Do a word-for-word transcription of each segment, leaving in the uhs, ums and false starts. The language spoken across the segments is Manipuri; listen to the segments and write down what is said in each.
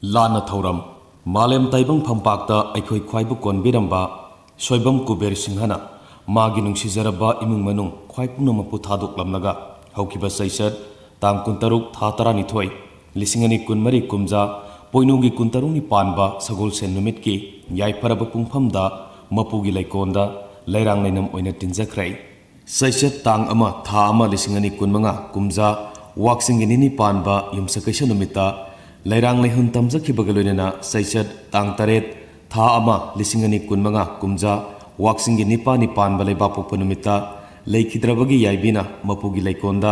ꯂꯥꯟꯅ ꯊꯧꯔꯝ꯫ ꯃꯥꯂꯦꯝ ꯇꯥꯏꯕꯪ ꯐꯝꯄꯥꯛꯇ ꯑꯩꯈꯣꯏ ꯈ꯭ꯋꯥꯏꯕꯨ ꯀꯣꯟꯕꯤꯔꯝꯕ ꯁꯣꯏꯕꯝ ꯀꯨꯕꯦꯔ ꯁꯤꯡꯍꯅ ꯃꯥꯒꯤ ꯅꯨꯡꯁꯤꯖꯔꯕ ꯏꯃꯨꯡ ꯃꯅꯨꯡ ꯈ꯭ꯋꯥꯏ ꯄꯨꯝꯅꯃꯛꯄꯨ ꯊꯥꯗꯣꯛꯂꯝꯂꯒ ꯍꯧꯈꯤꯕ ꯆꯩꯆꯠ ꯇꯥꯡ ꯀꯨꯟꯇꯔꯨꯛ ꯊꯥ ꯇꯔꯥꯅꯤꯊꯣꯏ ꯂꯤꯁꯤꯡ ꯑꯅꯤ ꯀꯨꯟꯃꯔꯤ ꯀꯨꯝꯖꯥ ꯄꯣꯏꯅꯨꯒꯤ ꯀꯨꯟꯇꯔꯨꯛꯅꯤ ꯄꯥꯟꯕ ꯁꯒꯣꯜꯁꯦꯟ ꯅꯨꯃꯤꯠꯀꯤ ꯌꯥꯏꯐꯔꯕ ꯄꯨꯡꯐꯝꯗ ꯃꯄꯨꯒꯤ ꯂꯩꯀꯣꯟꯗ ꯂꯩꯔꯥꯡ ꯂꯩꯅꯝ ꯑꯣꯏꯅ ꯇꯤꯟꯖꯈ꯭ꯔꯦ꯫ ꯆꯩꯆꯠ ꯇꯥꯡ ꯑꯃ ꯊꯥ ꯑꯃ ꯂꯤꯁꯤꯡ ꯑꯅꯤ ꯀꯨꯟꯃꯉꯥ ꯀꯨꯝꯖꯥ ꯋꯥꯛꯆꯤꯡꯒꯤ ꯅꯤꯅꯤ ꯄꯥꯟꯕ ꯌꯨꯝꯁꯀꯩꯁ ꯅꯨꯃꯤꯠꯇ ꯂꯩꯔꯥꯡ ꯂꯩꯍꯨꯟ ꯇꯝꯖꯈꯤꯕꯒ ꯂꯣꯏꯅꯅ ꯆꯩꯆꯠ ꯇꯥꯡ ꯇꯔꯦꯠ ꯊꯥ ꯑꯃ ꯂꯤꯁꯤꯡ ꯑꯅꯤ ꯀꯨꯟꯃꯉꯥ ꯀꯨꯝꯖꯥ ꯋꯥꯛꯆꯤꯡꯒꯤ ꯅꯤꯄꯥꯜꯅꯤ ꯄꯥꯟꯕ ꯂꯩꯕꯥꯛꯄꯣꯛꯄ ꯅꯨꯃꯤꯠꯇ ꯂꯩꯈꯤꯗ꯭ꯔꯕꯒꯤ ꯌꯥꯏꯕꯤꯅ ꯃꯄꯨꯒꯤ ꯂꯩꯀꯣꯟꯗ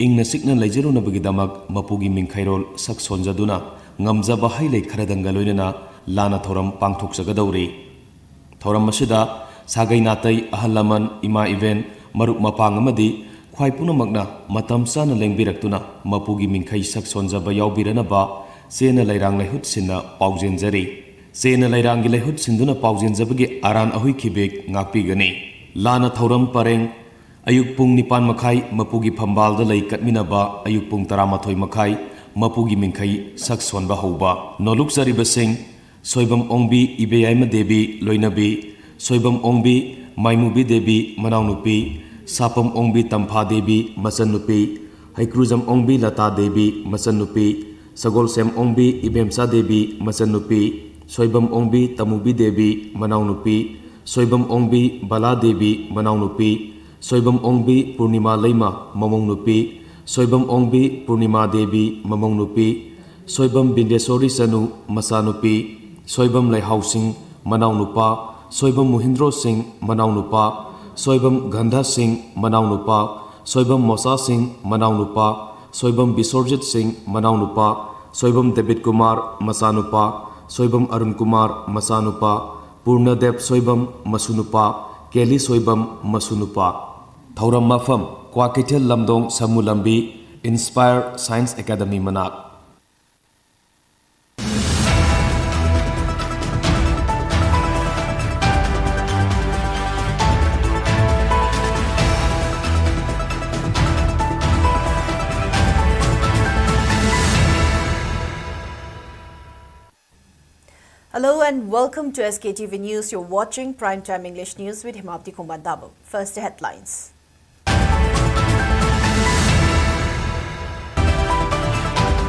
ꯏꯪꯅ ꯆꯤꯛꯅ ꯂꯩꯖꯔꯨꯅꯕꯒꯤꯗꯃꯛ ꯃꯄꯨꯒꯤ ꯃꯤꯡꯈꯩꯔꯣꯜ ꯁꯛ ꯁꯣꯟꯖꯗꯨꯅ ꯉꯝꯖꯕ ꯍꯩ ꯂꯩ ꯈꯔꯗꯪꯒ ꯂꯣꯏꯅꯅ ꯂꯥꯟꯅ ꯊꯧꯔꯝ ꯄꯥꯡꯊꯣꯛꯆꯒꯗꯧꯔꯤ꯫ ꯊꯧꯔꯝ ꯑꯁꯤꯗ ꯁꯥꯒꯩ ꯅꯥꯇꯩ, ꯑꯍꯜ ꯂꯃꯟ, ꯏꯃꯥ ꯏꯕꯦꯟ, ꯃꯔꯨꯞ ꯃꯄꯥꯡ ꯑꯃꯗꯤ ꯈ꯭ꯋꯥꯏ ꯄꯨꯝꯅꯃꯛꯅ ꯃꯇꯝ ꯆꯥꯅ ꯂꯦꯡꯕꯤꯔꯛꯇꯨꯅ ꯃꯄꯨꯒꯤ ꯃꯤꯡꯈꯩ ꯁꯛ ꯁꯣꯟꯖꯕ ꯌꯥꯎꯕꯤꯔꯅꯕ ꯆꯦꯅ ꯂꯩꯔꯥꯡ ꯂꯩꯍꯨꯠ ꯁꯤꯟꯅ ꯄꯥꯎꯖꯦꯟꯖꯔꯤ꯫ ꯆꯦꯅ ꯂꯩꯔꯥꯡꯒꯤ ꯂꯩꯍꯨꯠ ꯁꯤꯟꯗꯨꯅ ꯄꯥꯎꯖꯦꯟꯖꯕꯒꯤ ꯑꯔꯥꯟ ꯑꯍꯨꯏ ꯈꯤꯕꯦꯛ ꯉꯥꯛꯄꯤꯒꯅꯤ꯫ ꯂꯥꯟꯅ ꯊꯧꯔꯝ ꯄꯔꯦꯡ꯫ ꯑꯌꯨꯛ ꯄꯨꯡ ꯅꯤꯄꯥꯟ ꯃꯈꯥꯏ ꯃꯄꯨꯒꯤ ꯐꯝꯕꯥꯜꯗ ꯂꯩ ꯀꯠꯃꯤꯟꯅꯕ, ꯑꯌꯨꯛ ꯄꯨꯡ ꯇꯔꯥꯃꯥꯊꯣꯏ ꯃꯈꯥꯏ ꯃꯄꯨꯒꯤ ꯃꯤꯡꯈꯩ ꯁꯛ ꯁꯣꯟꯕ ꯍꯧꯕ꯫ ꯅꯣꯂꯨꯛꯆꯔꯤꯕꯁꯤꯡ: ꯁꯣꯏꯕꯝ ꯑꯣꯡꯕꯤ ꯏꯕꯦꯌꯥꯏꯃ ꯗꯦꯕꯤ ꯂꯣꯏꯅꯕꯤ, ꯁꯣꯏꯕꯝ ꯑꯣꯡꯕꯤ ꯃꯥꯏꯃꯨꯕꯤ ꯗꯦꯕꯤ ꯃꯅꯥꯎꯅꯨꯄꯤ, ꯁꯥꯄꯝ ꯑꯣꯡꯕꯤ ꯇꯝꯐꯥ ꯗꯦꯕꯤ ꯃꯆꯟꯅꯨꯄꯤ, ꯍꯩꯀ꯭ꯔꯨꯖꯝ ꯑꯣꯡꯕꯤ ꯂꯇꯥ ꯗꯦꯕꯤ ꯃꯆꯟꯅꯨꯄꯤ, ꯁꯒꯣꯜꯁꯦꯝ ꯑꯣꯡꯕꯤ ꯏꯕꯦꯝꯆꯥ ꯗꯦꯕꯤ ꯃꯆꯟꯅꯨꯄꯤ, ꯁꯣꯏꯕꯝ ꯑꯣꯡꯕꯤ ꯇꯃꯨꯕꯤ ꯗꯦꯕꯤ ꯃꯅꯥꯎꯅꯨꯄꯤ, ꯁꯣꯏꯕꯝ ꯑꯣꯡꯕꯤ ꯕꯂꯥ ꯗꯦꯕꯤ ꯃꯅꯥꯎꯅꯨꯄꯤ, ꯁꯣꯏꯕꯝ ꯑꯣꯡꯕꯤ ꯄꯨꯔꯅꯤꯃꯥ ꯂꯩꯃ ꯃꯃꯧ ꯅꯨꯄꯤ, ꯁꯣꯏꯕꯝ ꯑꯣꯡꯕꯤ ꯄꯨꯔꯅꯤꯃꯥ ꯗꯦꯕꯤ ꯃꯃꯧ ꯅꯨꯄꯤ, ꯁꯣꯏꯕꯝ ꯕꯤꯟꯗꯦꯁꯣꯔꯤ ꯆꯅꯨ ꯃꯆꯥꯅꯨꯄꯤ, ꯁꯣꯏꯕꯝ ꯂꯩꯍꯥꯎ ꯁꯤꯡ ꯃꯅꯥꯎꯅꯨꯄꯥ, ꯁꯣꯏꯕꯝ ꯃꯨꯍꯤꯟꯗ꯭ꯔꯣ ꯁꯤꯡ ꯃꯅꯥꯎꯅꯨꯄꯥ, ꯁꯣꯏꯕꯝ ꯒꯟꯙꯥ ꯁꯤꯡ ꯃꯅꯥꯎꯅꯨꯄꯥ, ꯁꯣꯏꯕꯝ ꯃꯣꯆꯥ ꯁꯤꯡ ꯃꯅꯥꯎꯅꯨꯄꯥ, ꯁꯣꯏꯕꯝ ꯕꯤꯁꯣꯔꯖꯤꯠ ꯁꯤꯡ ꯃꯅꯥꯎꯅꯨꯄꯥ, ꯁꯣꯏꯕꯝ ꯗꯦꯕꯤꯠ ꯀꯨꯃꯥꯔ ꯃꯆꯥꯅꯨꯄꯥ, ꯁꯣꯏꯕꯝ ꯑꯔꯨꯟ ꯀꯨꯃꯥꯔ ꯃꯆꯥꯅꯨꯄꯥ, ꯄꯨꯔꯅꯗꯦꯕ ꯁꯣꯏꯕꯝ ꯃꯁꯨꯅꯨꯄꯥ, ꯀꯦꯂꯤ ꯁꯣꯏꯕꯝ ꯃꯁꯨꯅꯨꯄꯥ꯫ ꯊꯧꯔꯝ ꯃꯐꯝ: ꯀ꯭ꯋꯥꯀꯩꯊꯦꯜ ꯂꯝꯗꯣꯡ ꯁꯃꯨ ꯂꯝꯕꯤ, ꯏꯟꯁꯄꯥꯌꯔ ꯁꯥꯏꯟꯁ ꯑꯦꯀꯥꯗꯃꯤ ꯃꯅꯥꯛ꯫ Hello and welcome to S K T V News. You're watching Prime Time English News with Himapti Khongban Tabam. First, the headlines.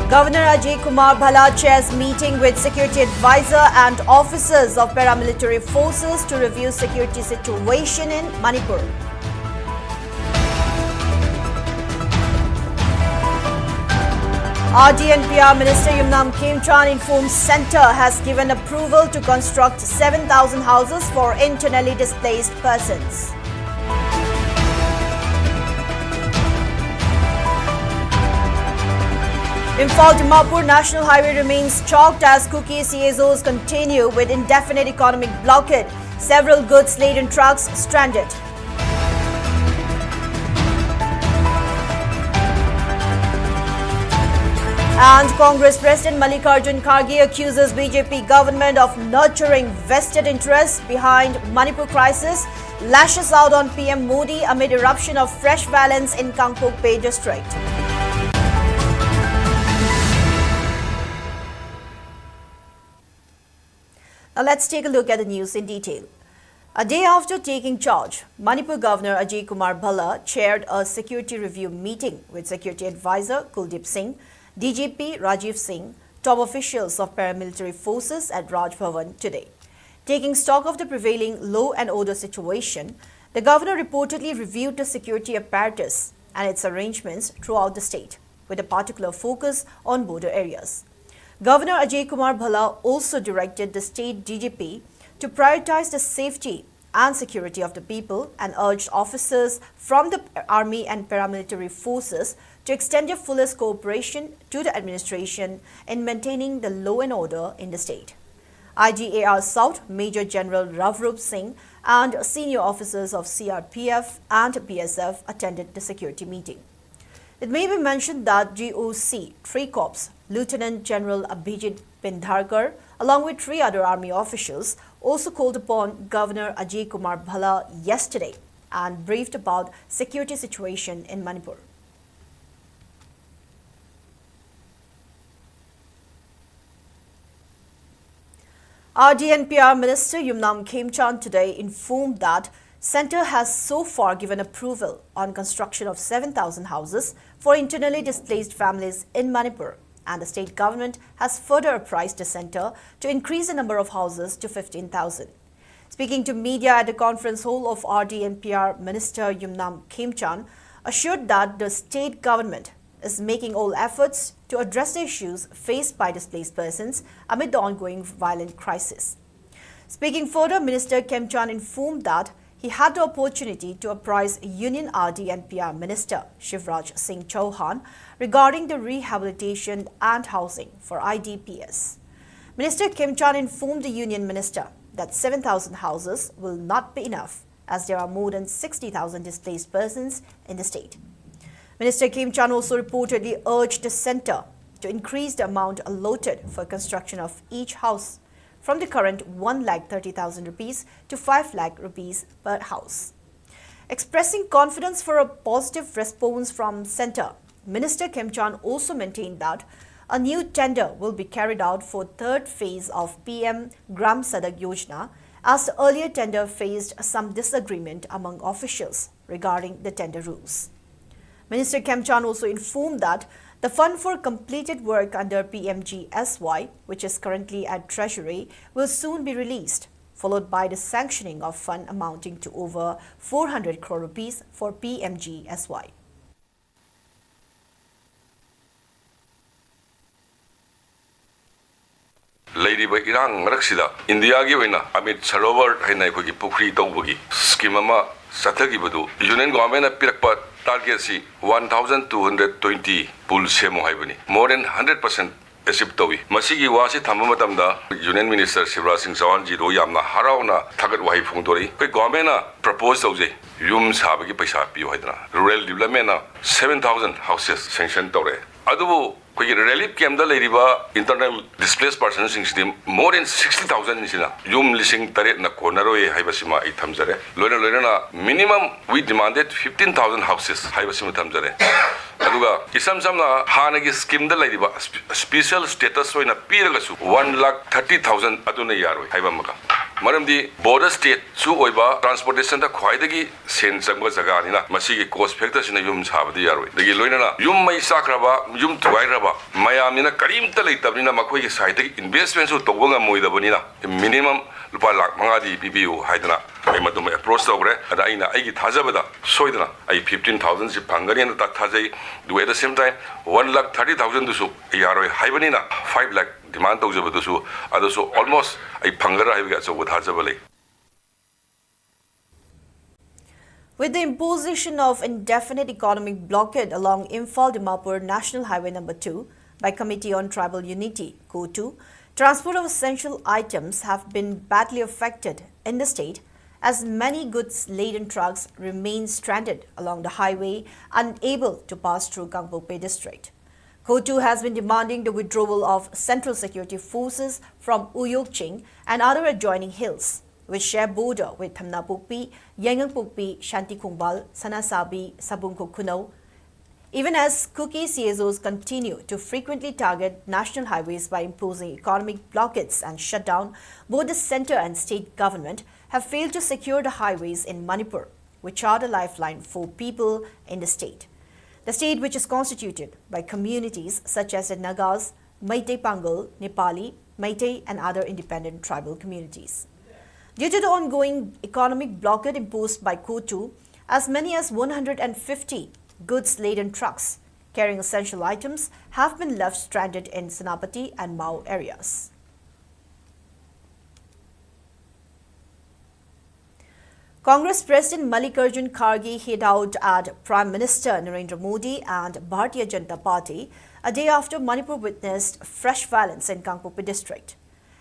Governor Ajay Kumar Bhalla chairs meeting with security advisor and officers of paramilitary forces to review security situation in Manipur. R D and P R Minister Yumnam Khemchand informs Centre has given approval to construct seven thousand houses for internally displaced persons. Imphal Dimapur National Highway remains choked as Kuki C S Os continue with indefinite economic blockade. Several goods laden trucks stranded. And Congress President Mallikarjun Kharge accuses B J P government of nurturing vested interests behind Manipur crisis, lashes out on P M Modi amid eruption of fresh violence in Kangpokpi district. Now let's take a look at the news in detail. A day after taking charge, Manipur Governor Ajay Kumar Bhalla chaired a security review meeting with Security Advisor Kuldeep Singh, D G P Rajiv Singh, top officials of paramilitary forces at Raj Bhavan today. Taking stock of the prevailing law and order situation, the governor reportedly reviewed the security apparatus and its arrangements throughout the state, with a particular focus on border areas. Governor Ajay Kumar Bhalla also directed the state D G P to prioritize the safety and security of the people and urged officers from the army and paramilitary forces to extend their fullest cooperation to the administration in maintaining the law and order in the state. I G A R South Major General Ravrup Singh and senior officers of C R P F and B S F attended the security meeting. It may be mentioned that G O C three Corps Lieutenant General Abhijit Pendharkar, along with three other army officials, also called upon Governor Ajay Kumar Bhalla yesterday and briefed about security situation in Manipur. R D and P R Minister Yumnam Khemchand today informed that Centre has so far given approval on construction of seven thousand houses for internally displaced families in Manipur, and the state government has further apprised the centre to increase the number of houses to fifteen thousand. Speaking to media at the conference hall of R D and P R, Minister Yumnam Khemchand assured that the state government is making all efforts to address the issues faced by displaced persons amid the ongoing violent crisis. Speaking further, Minister Khemchand informed that he had the opportunity to apprise Union R D and P R Minister Shivraj Singh Chouhan regarding the rehabilitation and housing for I D Ps. Minister Khemchand informed the Union Minister that seven thousand houses will not be enough, as there are more than sixty thousand displaced persons in the state. Minister Khemchand also reportedly urged the centre to increase the amount allotted for construction of each house from the current one lakh thirty thousand rupees to five lakh rupees per house. Expressing confidence for a positive response from centre, Minister Khemchand also maintained that a new tender will be carried out for third phase of P M Gram Sadak Yojana, as the earlier tender faced some disagreement among officials regarding the tender rules. Minister Khemchand also informed that the fund for completed work under P M G S Y, which is currently at Treasury, will soon be released, followed by the sanctioning of fund amounting to over four hundred crore rupees for P M G S Y. ꯂꯩꯔꯤꯕ ꯏꯔꯥꯡ ꯃꯔꯛꯁꯤꯗ ꯏꯟꯗꯤꯌꯥꯒꯤ ꯑꯣꯏꯅ ꯑꯃꯤꯠ ꯁꯔꯣꯕꯔ ꯍꯥꯏꯅ ꯑꯩꯈꯣꯏꯒꯤ ꯄꯨꯈ꯭ꯔꯤ ꯇꯧꯕꯒꯤ ꯁ꯭ꯀꯤꯝ ꯑꯃ ꯆꯠꯊꯈꯤꯕꯗꯨ ꯌꯨꯅꯤꯌꯟ ꯒꯣꯚꯔꯟꯃꯦꯟꯅ ꯄꯤꯔꯛꯄ ꯇꯥꯔꯒꯦꯠꯁꯤ one thousand two hundred twenty ꯄꯨꯜ ꯁꯦꯝꯃꯨ ꯍꯥꯏꯕꯅꯤ꯫ More than hundred percent achieve ꯇꯧꯏ꯫ ꯃꯁꯤꯒꯤ ꯋꯥꯁꯤ ꯊꯝꯕ ꯃꯇꯝꯗ ꯌꯨꯅꯤꯌꯟ ꯃꯤꯅꯤꯁꯇꯔ ꯁꯤꯕꯔꯥꯖ ꯁꯤꯡ ꯆꯧꯍꯥꯟꯖꯤꯗꯨ ꯌꯥꯝꯅ ꯍꯔꯥꯎꯅ ꯊꯥꯒꯠ ꯋꯥꯍꯩ ꯐꯣꯡꯗꯣꯔꯛꯏ꯫ ꯑꯩꯈꯣꯏ ꯒꯣꯚꯔꯟꯃꯦꯟꯅ ꯄ꯭ꯔꯄꯣꯖ ꯇꯧꯖꯩ, ꯌꯨꯝ ꯁꯥꯕꯒꯤ ꯄꯩꯁꯥ ꯄꯤꯌꯨ ꯍꯥꯏꯗꯅ꯫ ꯔꯨꯔꯦꯜ ꯗꯤꯕ꯭ꯂꯞꯃꯦꯟꯅ ꯁꯚꯦꯟ ꯊꯥꯎꯖꯟ ꯍꯥꯎꯁꯦꯁ ꯁꯦꯡꯁꯟ ꯇꯧꯔꯦ꯫ ꯑꯗꯨꯕꯨ ꯑꯩꯈꯣꯏꯒꯤ ꯔꯤꯂꯤꯐ ꯀꯦꯝꯞꯇ ꯂꯩꯔꯤꯕ internal displace ꯄꯔꯁꯟꯁꯤꯡꯁꯤꯗꯤ more than sixty ꯊꯥꯎꯖꯟꯁꯤꯅ ꯌꯨꯝ ꯂꯤꯁꯤꯡ ꯇꯔꯦꯠꯅ ꯀꯣꯟꯅꯔꯣꯏ ꯍꯥꯏꯕꯁꯤꯃ ꯑꯩ ꯊꯝꯖꯔꯦ꯫ ꯂꯣꯏꯅ ꯂꯣꯏꯅꯅ minimum we demanded fifteen thousand houses ꯍꯥꯏꯕꯁꯤꯃ ꯊꯝꯖꯔꯦ꯫ ꯑꯗꯨꯒ ꯏꯁꯝ ꯁꯝꯅ ꯍꯥꯟꯅꯒꯤ ꯁ꯭ꯀꯤꯝꯗ ꯂꯩꯔꯤꯕ ꯁ꯭ꯄꯤꯁꯦꯜ ꯁ꯭ꯇꯦꯇꯁ ꯑꯣꯏꯅ ꯄꯤꯔꯒꯁꯨ ꯋꯥꯟ ꯂꯥꯈ ꯊꯥꯔꯇꯤ ꯊꯥꯎꯖꯟ ꯑꯗꯨꯅ ꯌꯥꯔꯣꯏ ꯍꯥꯏꯕ ꯑꯃꯒ, ꯃꯔꯝꯗꯤ ꯕꯣꯔꯗꯔ ꯁ꯭ꯇꯦꯠꯁꯨ ꯑꯣꯏꯕ, ꯇ꯭ꯔꯥꯟꯁꯄꯣꯔꯇꯦꯁꯟꯗ ꯈ꯭ꯋꯥꯏꯗꯒꯤ ꯁꯦꯟ ꯆꯪꯕ ꯖꯒꯥꯅꯤꯅ ꯃꯁꯤꯒꯤ ꯀꯣꯁ ꯐꯦꯛꯇꯔꯁꯤꯅ ꯌꯨꯝ ꯁꯥꯕꯗꯤ ꯌꯥꯔꯣꯏ꯫ ꯑꯗꯒꯤ ꯂꯣꯏꯅꯅ ꯌꯨꯝ ꯃꯩ ꯆꯥꯛꯈ꯭ꯔꯕ, ꯌꯨꯝ ꯊꯨꯒꯥꯏꯈ꯭ꯔꯕ ꯃꯌꯥꯝꯅꯤꯅ ꯀꯔꯤꯝꯇ ꯂꯩꯇꯕꯅꯤꯅ ꯃꯈꯣꯏꯒꯤ ꯁꯥꯏꯠꯇꯒꯤ ꯏꯟꯚꯦꯁꯃꯦꯟꯁꯨ ꯇꯧꯕ ꯉꯝꯃꯣꯏꯗꯕꯅꯤꯅ minimum ꯂꯨꯄꯥ ꯂꯥꯈ ꯃꯉꯥꯗꯤ ꯄꯤꯕꯤꯌꯨ ꯍꯥꯏꯗꯅ ꯑꯩ ꯃꯗꯨꯃ ꯑꯦꯄ꯭ꯔꯣꯆ ꯇꯧꯈ꯭ꯔꯦ꯫ ꯑꯗ ꯑꯩꯅ ꯑꯩꯒꯤ ꯊꯥꯖꯕꯗ ꯁꯣꯏꯗꯅ ꯑꯩ ꯐꯤꯐꯇꯤꯟ ꯊꯥꯎꯖꯟꯁꯤ ꯐꯪꯒꯅꯤꯅ ꯊꯥꯖꯩ꯫ ꯑꯗꯨꯒ at the same time one lakh thirty ꯊꯥꯎꯖꯟꯗꯨꯁꯨ ꯌꯥꯔꯣꯏ ꯍꯥꯏꯕꯅꯤꯅ ꯐꯥꯏꯚ ꯂꯥꯈ ꯗꯤꯃꯥꯟ ꯇꯧꯖꯕꯗꯨꯁꯨ ꯑꯗꯨꯁꯨ almost ꯑꯩ ꯐꯪꯒꯗ꯭ꯔꯥ ꯍꯥꯏꯕꯒꯤ ꯑꯆꯧꯕ ꯊꯥꯖꯕ ꯂꯩ꯫ With the imposition of indefinite economic blockade along Imphal Dimapur National Highway number two by Committee on Tribal Unity, COTU, transport of essential items have been badly affected in the state, as many goods laden trucks remain stranded along the highway, unable to pass through Kangpokpi district. COTU has been demanding the withdrawal of Central Security Forces from Uyokching and other adjoining hills, which share border with Thamnapokpi, Yaingangpokpi, Shanti Khongbal, Sanasabi, Sabungkho Khunou, even as Kuki C S Os continue to frequently target national highways by imposing economic blockades and shutdown, both the centre and state government have failed to secure the highways in Manipur, which are the lifeline for people in the state. The state, which is constituted by communities such as the Nagas, Meitei Pangal, Nepali, Meitei, and other independent tribal communities. Due to the ongoing economic blockade imposed by COTU, as many as one hundred and fifty goods laden trucks carrying essential items have been left stranded in Senapati and Mao areas. Congress President Mallikarjun Kharge hit out at Prime Minister Narendra Modi and Bharatiya Janata Party a day after Manipur witnessed fresh violence in Kangpokpi district.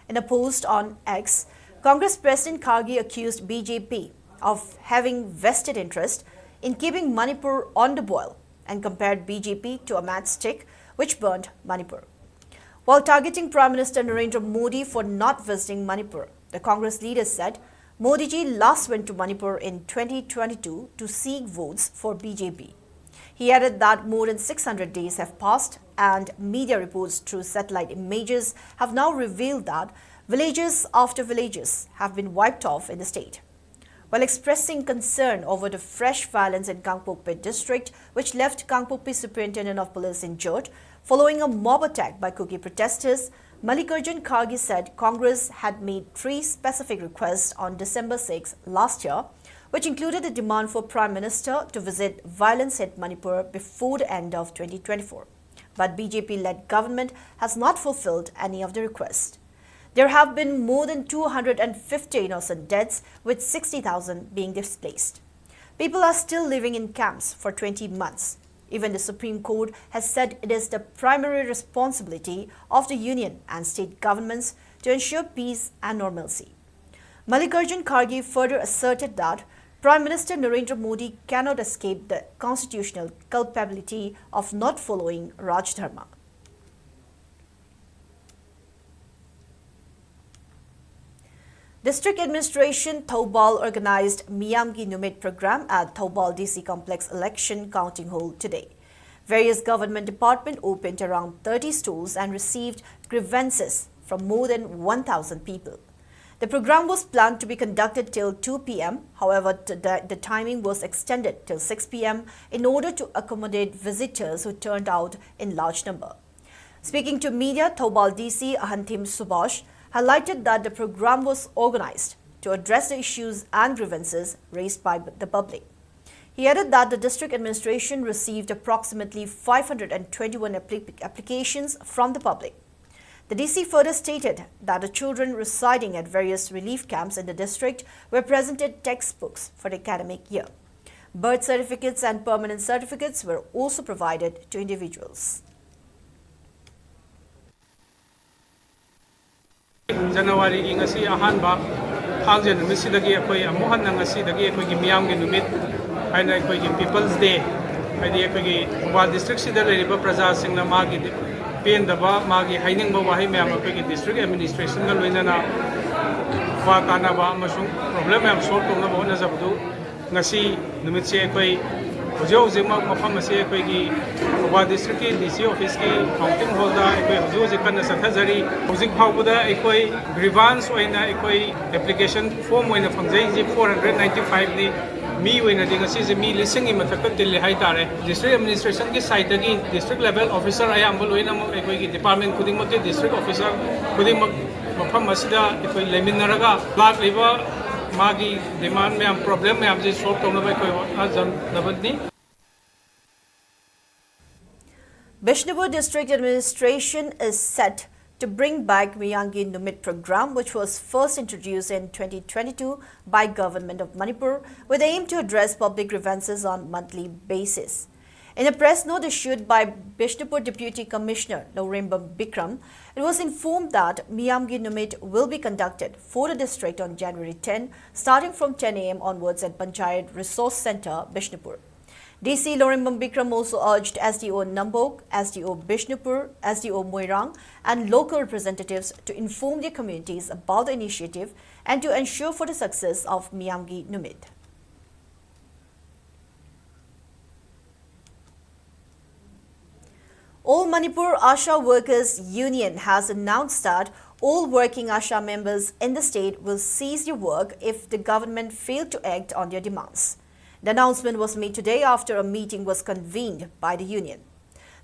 In a post on X, Congress President Kharge accused B J P of having vested interest in keeping Manipur on the boil and compared B J P to a matchstick which burned Manipur. While targeting Prime Minister Narendra Modi for not visiting Manipur, the Congress leader said Modi ji last went to Manipur in twenty twenty-two to seek votes for B J P. He added that more than six hundred days have passed, and media reports through satellite images have now revealed that villages after villages have been wiped off in the state. While expressing concern over the fresh violence in Kangpokpi district, which left Kangpokpi Superintendent of Police injured following a mob attack by Kuki protesters, Mallikarjun Kharge said Congress had made three specific requests on December sixth last year, which included a demand for Prime Minister to visit violence-hit Manipur before the end of twenty twenty-four. But B J P-led government has not fulfilled any of the requests. There have been more than two hundred fifty innocent deaths, with sixty thousand being displaced. People are still living in camps for twenty months. Even the Supreme Court has said it is the primary responsibility of the union and state governments to ensure peace and normalcy. Mallikarjun Kharge further asserted that Prime Minister Narendra Modi cannot escape the constitutional culpability of not following Raj Dharma. District Administration Thoubal organized Miyamgi Numit program at Thoubal D C Complex Election Counting Hall today. Various government departments opened around thirty stalls and received grievances from more than one thousand people. The program was planned to be conducted till two p m. However, the, the timing was extended till six p m in order to accommodate visitors who turned out in large number. Speaking to media, Thoubal D C Ahantim Subhash highlighted that the program was organized to address the issues and grievances raised by the public. He added that the district administration received approximately five hundred twenty-one appli- applications from the public. The D C further stated that the children residing at various relief camps in the district were presented textbooks for the academic year. Birth certificates and permanent certificates were also provided to individuals. ꯖꯅꯋꯥꯔꯤꯒꯤ ꯉꯁꯤ ꯑꯍꯥꯟꯕ ꯊꯥꯡꯖ ꯅꯨꯃꯤꯠꯁꯤꯗꯒꯤ ꯑꯩꯈꯣꯏ ꯑꯃꯨꯛ ꯍꯟꯅ ꯉꯁꯤꯗꯒꯤ ꯑꯩꯈꯣꯏꯒꯤ ꯃꯤꯌꯥꯝꯒꯤ ꯅꯨꯃꯤꯠ ꯍꯥꯏꯅ ꯑꯩꯈꯣꯏꯒꯤ People's Day ꯍꯥꯏꯗꯤ ꯑꯩꯈꯣꯏꯒꯤ ꯊꯧꯕꯥꯜ ꯗꯤꯁꯇ꯭ꯔꯤꯛꯁꯤꯗ ꯂꯩꯔꯤꯕ ꯄ꯭ꯔꯖꯥꯁꯤꯡꯅ ꯃꯥꯒꯤ ꯄꯦꯟꯗꯕ, ꯃꯥꯒꯤ ꯍꯥꯏꯅꯤꯡꯕ ꯋꯥꯍꯩ ꯃꯌꯥꯝ ꯑꯩꯈꯣꯏꯒꯤ ꯗꯤꯁꯇ꯭ꯔꯤꯛ ꯑꯦꯗꯃꯤꯅꯤꯁꯇ꯭ꯔꯦꯁꯟꯒ ꯂꯣꯏꯅꯅ ꯋꯥ ꯇꯥꯅꯕ ꯑꯃꯁꯨꯡ ꯄ꯭ꯔꯣꯕ꯭ꯂꯦꯝ ꯃꯌꯥꯝ ꯁꯣꯜꯕ ꯇꯧꯅꯕ ꯍꯣꯠꯅꯖꯕꯗꯨ ꯉꯁꯤ ꯅꯨꯃꯤꯠꯁꯦ ꯑꯩꯈꯣꯏ ꯍꯧꯖꯤꯛ ꯍꯧꯖꯤꯛꯃꯛ ꯃꯐꯝ ꯑꯁꯤ ꯑꯩꯈꯣꯏꯒꯤ ꯊꯧꯕꯥꯜ ꯗꯤꯁꯇ꯭ꯔꯤꯛꯀꯤ ꯗꯤ ꯁꯤ ꯑꯣꯐꯤꯁꯀꯤ ꯀꯥꯎꯟꯇꯤꯡ ꯍꯣꯜꯗ ꯑꯩꯈꯣꯏ ꯍꯧꯖꯤꯛ ꯍꯧꯖꯤꯛ ꯀꯟꯅ ꯆꯠꯊꯖꯔꯤ꯫ ꯍꯧꯖꯤꯛ ꯐꯥꯎꯕꯗ ꯑꯩꯈꯣꯏ ꯒ꯭ꯔꯤꯚꯥꯟꯁ ꯑꯣꯏꯅ ꯑꯩꯈꯣꯏ ꯑꯦꯄ꯭ꯂꯤꯀꯦꯁꯟ ꯐꯣꯝ ꯑꯣꯏꯅ ꯐꯪꯖꯩꯁꯦ ꯐꯣꯔ ꯍꯟꯗ꯭ꯔꯦꯠ ꯅꯥꯏꯟꯇꯤ ꯐꯥꯏꯚꯅꯤ꯫ ꯃꯤ ꯑꯣꯏꯅꯗꯤ ꯉꯁꯤꯁꯦ ꯃꯤ ꯂꯤꯁꯤꯡꯒꯤ ꯃꯊꯛꯇ ꯇꯤꯜꯂꯤ ꯍꯥꯏꯇꯥꯔꯦ꯫ ꯗꯤꯁꯇ꯭ꯔꯤꯛ ꯑꯦꯗꯃꯤꯅꯤꯁꯇ꯭ꯔꯦꯁꯟꯒꯤ ꯁꯥꯏꯠꯇꯒꯤ ꯗꯤꯁꯇ꯭ꯔꯤꯛ ꯂꯦꯚꯦꯜ ꯑꯣꯐꯤꯁꯥꯔ ꯑꯌꯥꯝꯕ ꯂꯣꯏꯅꯃꯛ ꯑꯩꯈꯣꯏꯒꯤ ꯗꯤꯄꯥꯔꯠꯃꯦꯟ ꯈꯨꯗꯤꯡꯃꯛꯀꯤ ꯗꯤꯁꯇ꯭ꯔꯤꯛ ꯑꯣꯐꯤꯁꯥꯔ ꯈꯨꯗꯤꯡꯃꯛ ꯃꯐꯝ ꯑꯁꯤꯗ ꯑꯩꯈꯣꯏ ꯂꯩꯃꯤꯟꯅꯔꯒ ꯂꯥꯛꯂꯤꯕ ꯃꯥꯒꯤ ꯗꯤꯃꯥꯟ ꯃꯌꯥꯝ, ꯄ꯭ꯔꯣꯕ꯭ꯂꯦꯝ ꯃꯌꯥꯝꯁꯦ ꯁꯣꯜꯕ ꯇꯧꯅꯕ ꯑꯩꯈꯣꯏ ꯍꯣꯠꯅꯖꯅꯕꯅꯤ꯫ Bishnupur District Administration is set to bring back Miyangi Numit program, which was first introduced in twenty twenty-two by Government of Manipur with aim to address public grievances on monthly basis. In a press note issued by Bishnupur Deputy Commissioner Lorembam Bikram, it was informed that Miyangi Numit will be conducted for the district on January ten, starting from ten a m onwards at Panchayat Resource Centre, Bishnupur. D C Lorembam Bikram also urged S D O Nambok, S D O Bishnupur, S D O Moirang, and local representatives to inform their communities about the initiative and to ensure for the success of Miyangi Numit. All Manipur ASHA Workers Union has announced that all working ASHA members in the state will cease their work if the government failed to act on their demands. The announcement was made today after a meeting was convened by the union.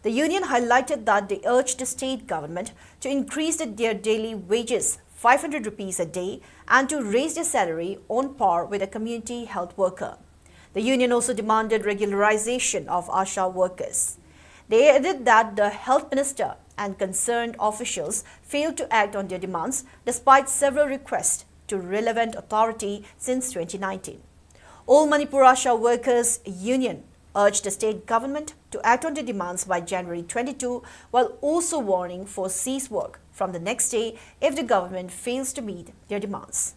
The union highlighted that they urged the state government to increase the, their daily wages five hundred rupees a day and to raise their salary on par with a community health worker. The union also demanded regularization of ASHA workers. They added that the health minister and concerned officials failed to act on their demands despite several requests to relevant authority since twenty nineteen. All Manipur ASHA Workers Union urged the state government to act on their demands by January twenty-two, while also warning for cease work from the next day if the government fails to meet their demands.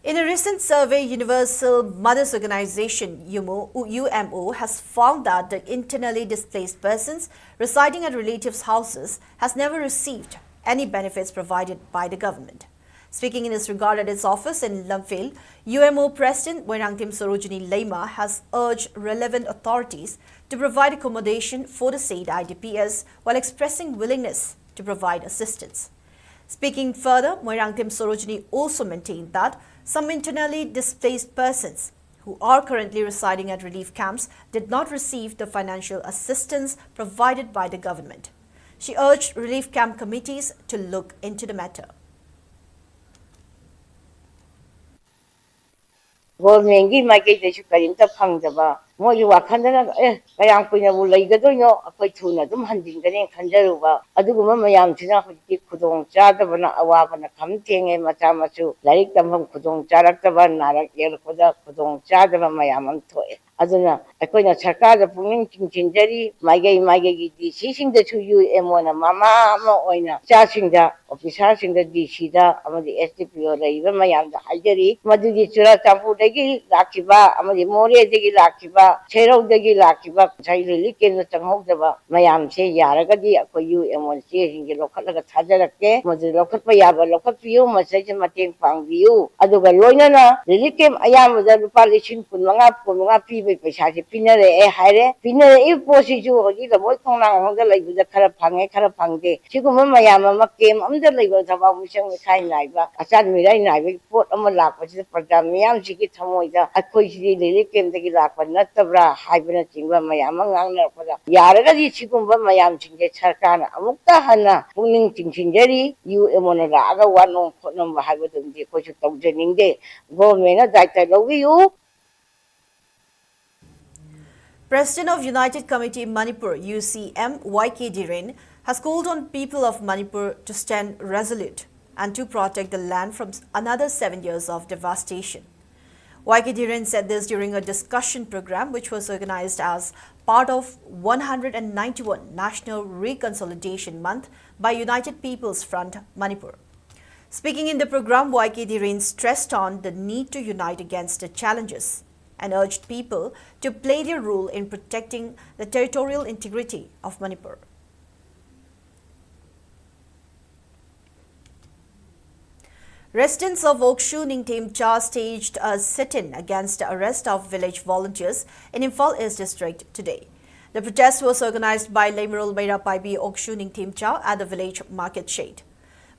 In a recent survey, Universal Mothers Organization, UMO, U M O, has found that the internally displaced persons residing at relatives' houses has never received any benefits provided by the government. Speaking in this regard at its office in Lamphel, U M O President Moirangthem Sarojini Leima has urged relevant authorities to provide accommodation for the said I D Ps while expressing willingness to provide assistance. Speaking further, Moirangthem Sarojini also maintained that some internally displaced persons who are currently residing at relief camps did not receive the financial assistance provided by the government. She urged relief camp committees to look into the matter. ꯒꯣꯔꯃꯦꯟꯒꯤ ꯃꯥꯏꯀꯩꯗꯁꯨ ꯀꯔꯤꯝꯇ ꯐꯪꯗꯕ, ꯃꯣꯏꯒꯤ ꯋꯥꯈꯜꯗꯅ ꯑꯦ ꯀꯌꯥꯝ ꯀꯨꯏꯅꯕꯨ ꯂꯩꯒꯗꯣꯏꯅꯣ, ꯑꯩꯈꯣꯏ ꯊꯨꯅ ꯑꯗꯨꯝ ꯍꯟꯖꯤꯟꯒꯅꯤ ꯈꯟꯖꯔꯨꯕ꯫ ꯑꯗꯨꯒꯨꯝꯕ ꯃꯌꯥꯝꯁꯤꯅ ꯍꯧꯖꯤꯛꯇꯤ ꯈꯨꯗꯣꯡ ꯆꯥꯗꯕꯅ ꯑꯋꯥꯕꯅ ꯈꯝ ꯊꯦꯡꯉꯦ꯫ ꯃꯆꯥ ꯃꯁꯨ ꯂꯥꯏꯔꯤꯛ ꯇꯝꯐꯝ ꯈꯨꯗꯣꯡ ꯆꯥꯔꯛꯇꯕ, ꯅꯥꯔꯛ ꯌꯦꯛꯂꯛꯄꯗ ꯈꯨꯗꯣꯡ ꯆꯥꯗꯕ ꯃꯌꯥꯝ ꯑꯃ ꯊꯣꯛꯑꯦ꯫ ꯑꯗꯨꯅ ꯑꯩꯈꯣꯏꯅ ꯁꯔꯀꯥꯔꯗ ꯄꯨꯛꯅꯤꯡ ꯆꯤꯡꯁꯤꯟꯖꯔꯤ, ꯃꯥꯏꯀꯩ ꯃꯥꯏꯀꯩꯒꯤ ꯗꯤ ꯁꯤꯁꯤꯡꯗꯁꯨ ꯌꯨ ꯑꯦꯝ ꯑꯣꯅ ꯃꯃꯥ ꯑꯃ ꯑꯣꯏꯅ ꯏꯆꯥꯁꯤꯡꯗ, ꯑꯣꯐꯤꯁꯥꯔꯁꯤꯡꯗ, ꯗꯤ ꯁꯤꯗ ꯑꯃꯗꯤ ꯑꯦꯁ ꯗꯤ ꯄꯤ ꯑꯣ ꯂꯩꯔꯤꯕ ꯃꯌꯥꯝꯗ ꯍꯥꯏꯖꯔꯤ꯫ ꯃꯗꯨꯗꯤ ꯆꯨꯔꯆꯥꯟꯄꯨꯔꯗꯒꯤ ꯂꯥꯛꯈꯤꯕ ꯑꯃꯗꯤ ꯃꯣꯔꯦꯗꯒꯤ ꯂꯥꯛꯈꯤꯕ, ꯁꯦꯔꯧꯗꯒꯤ ꯂꯥꯛꯈꯤꯕ ꯉꯁꯥꯏ ꯔꯤꯂꯤꯐ ꯀꯦꯝꯗ ꯆꯪꯍꯧꯗꯕ ꯃꯌꯥꯝꯁꯦ ꯌꯥꯔꯒꯗꯤ ꯑꯩꯈꯣꯏ ꯌꯨ ꯑꯦꯝ ꯑꯣꯅ ꯆꯦꯁꯤꯡꯁꯦ ꯂꯧꯈꯠꯂꯒ ꯊꯥꯖꯔꯛꯀꯦ꯫ ꯃꯗꯨ ꯂꯧꯈꯠꯄ ꯌꯥꯕ ꯂꯧꯈꯠꯄꯤꯌꯨ, ꯃꯁꯤꯗꯩꯁꯤꯗ ꯃꯇꯦꯡ ꯄꯥꯡꯕꯤꯌꯨ꯫ ꯑꯗꯨꯒ ꯂꯣꯏꯅꯅ ꯔꯤꯂꯤꯐ ꯀꯦꯝ ꯑꯌꯥꯝꯕꯗ ꯂꯨꯄꯥ ꯂꯤꯁꯤꯡ ꯀꯨꯟꯃꯉꯥ, ꯀꯨꯟꯃꯉꯥ ꯄꯤꯕꯒꯤ ꯄꯩꯁꯥꯁꯦ ꯄꯤꯅꯔꯛꯑꯦ ꯍꯥꯏꯔꯦ꯫ ꯄꯤꯅꯔꯛꯏꯕ ꯄꯣꯠꯁꯤꯁꯨ ꯍꯧꯖꯤꯛ ꯂꯝꯃꯣꯏ ꯈꯣꯡꯅꯥꯡ ꯍꯣꯡꯗ ꯂꯩꯕꯗ ꯈꯔ ꯐꯪꯉꯦ, ꯈꯔ ꯐꯪꯗꯦ꯫ ꯁꯤꯒꯨꯝꯕ ꯃꯌꯥꯝ ꯑꯃ ꯀꯦꯝ ꯑꯃꯗ ꯂꯩꯕ ꯊꯕꯛ ꯃꯤꯆꯪ ꯃꯤꯈꯥꯏ ꯅꯥꯏꯕ, ꯑꯆꯥꯟ ꯃꯤꯔꯥꯏ ꯅꯥꯏꯕꯒꯤ ꯄꯣꯠ ꯑꯃ ꯂꯥꯛꯄꯁꯤꯗ ꯄ꯭ꯔꯖꯥ ꯃꯤꯌꯥꯝꯁꯤꯒꯤ ꯊꯃꯣꯏꯗ ꯑꯩꯈꯣꯏꯁꯤꯗꯤ ꯔꯤꯂꯤꯐ ꯀꯦꯝꯗꯒꯤ ꯂꯥꯛꯄ ꯅꯠꯇꯕ꯭ꯔꯥ ꯍꯥꯏꯕꯅꯆꯤꯡꯕ ꯃꯌꯥꯝ ꯑꯃ ꯉꯥꯡꯅꯔꯛꯄꯗ, ꯌꯥꯔꯒꯗꯤ ꯁꯤꯒꯨꯝꯕ ꯃꯌꯥꯝꯁꯤꯡꯁꯦ ꯁꯔꯀꯥꯔꯅ ꯑꯃꯨꯛꯇ ꯍꯟꯅ ꯄꯨꯛꯅꯤꯡ ꯆꯤꯡꯁꯤꯟꯖꯔꯤ꯫ ꯌꯨ ꯑꯦꯝ ꯑꯣꯅ ꯂꯥꯛꯑꯒ ꯋꯥꯅꯣꯝ ꯈꯣꯠꯅꯣꯝꯕ ꯍꯥꯏꯕꯗꯨꯝꯗꯤ ꯑꯩꯈꯣꯏꯁꯨ ꯇꯧꯖꯅꯤꯡꯗꯦ꯫ ꯒꯣꯔꯃꯦꯟꯅ ꯗꯥꯏꯇ ꯂꯧꯕꯤꯌꯨ꯫ President of United Committee Manipur, U C M, Y K Dhiren, has called on people of Manipur to stand resolute and to protect the land from another seven years of devastation. Y K Dhiren said this during a discussion program which was organized as part of one hundred ninety-one National Reconsolidation Month by United People's Front Manipur. Speaking in the program, Y K Dhiren stressed on the need to unite against the challenges and urged people to play their role in protecting the territorial integrity of Manipur. Residents of Okshu Ningthemcha staged a sit-in against the arrest of village volunteers in Imphal East District today. The protest was organized by Leimarol Meira Paibi Okshu Ningthemcha at the village market shed.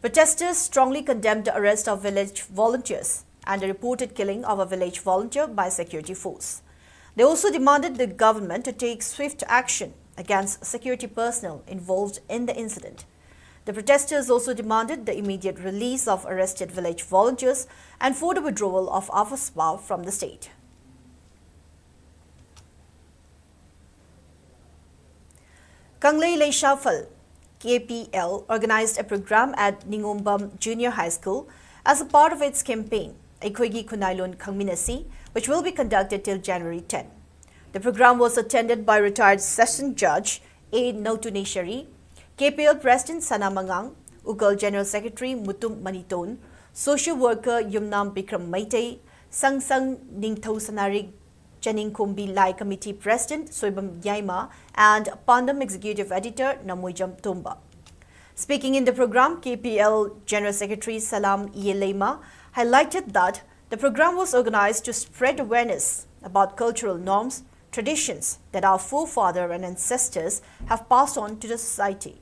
Protesters strongly condemned the arrest of village volunteers and the reported killing of a village volunteer by security force. They also demanded the government to take swift action against security personnel involved in the incident. The protesters also demanded the immediate release of arrested village volunteers and for the withdrawal of AFSPA from the state. Kanglei Leishafal, K P L, organized a program at Ningombam Junior High School as a part of its campaign, ꯑꯩꯈꯣꯏꯒꯤ ꯈꯨꯟꯅꯥꯏ ꯂꯣꯟ ꯈꯪꯃꯤꯟꯅꯁꯤ, which will be conducted till January ten. The program was attended by retired Session Judge A Nautuneshari, K P L President Sana Mangang, Ukal General Secretary Mutum Maniton, Social Worker Yumnam Bikram Meitei, Sangsang Ningthou Sanarik Chaningkhumbi Lai Committee President Soibam Yaima, and Pandam Executive Editor Namoijam Tumba. Speaking in the program, K P L General Secretary Salam Yeleima highlighted that the program was organized to spread awareness about cultural norms, traditions that our forefathers and ancestors have passed on to the society.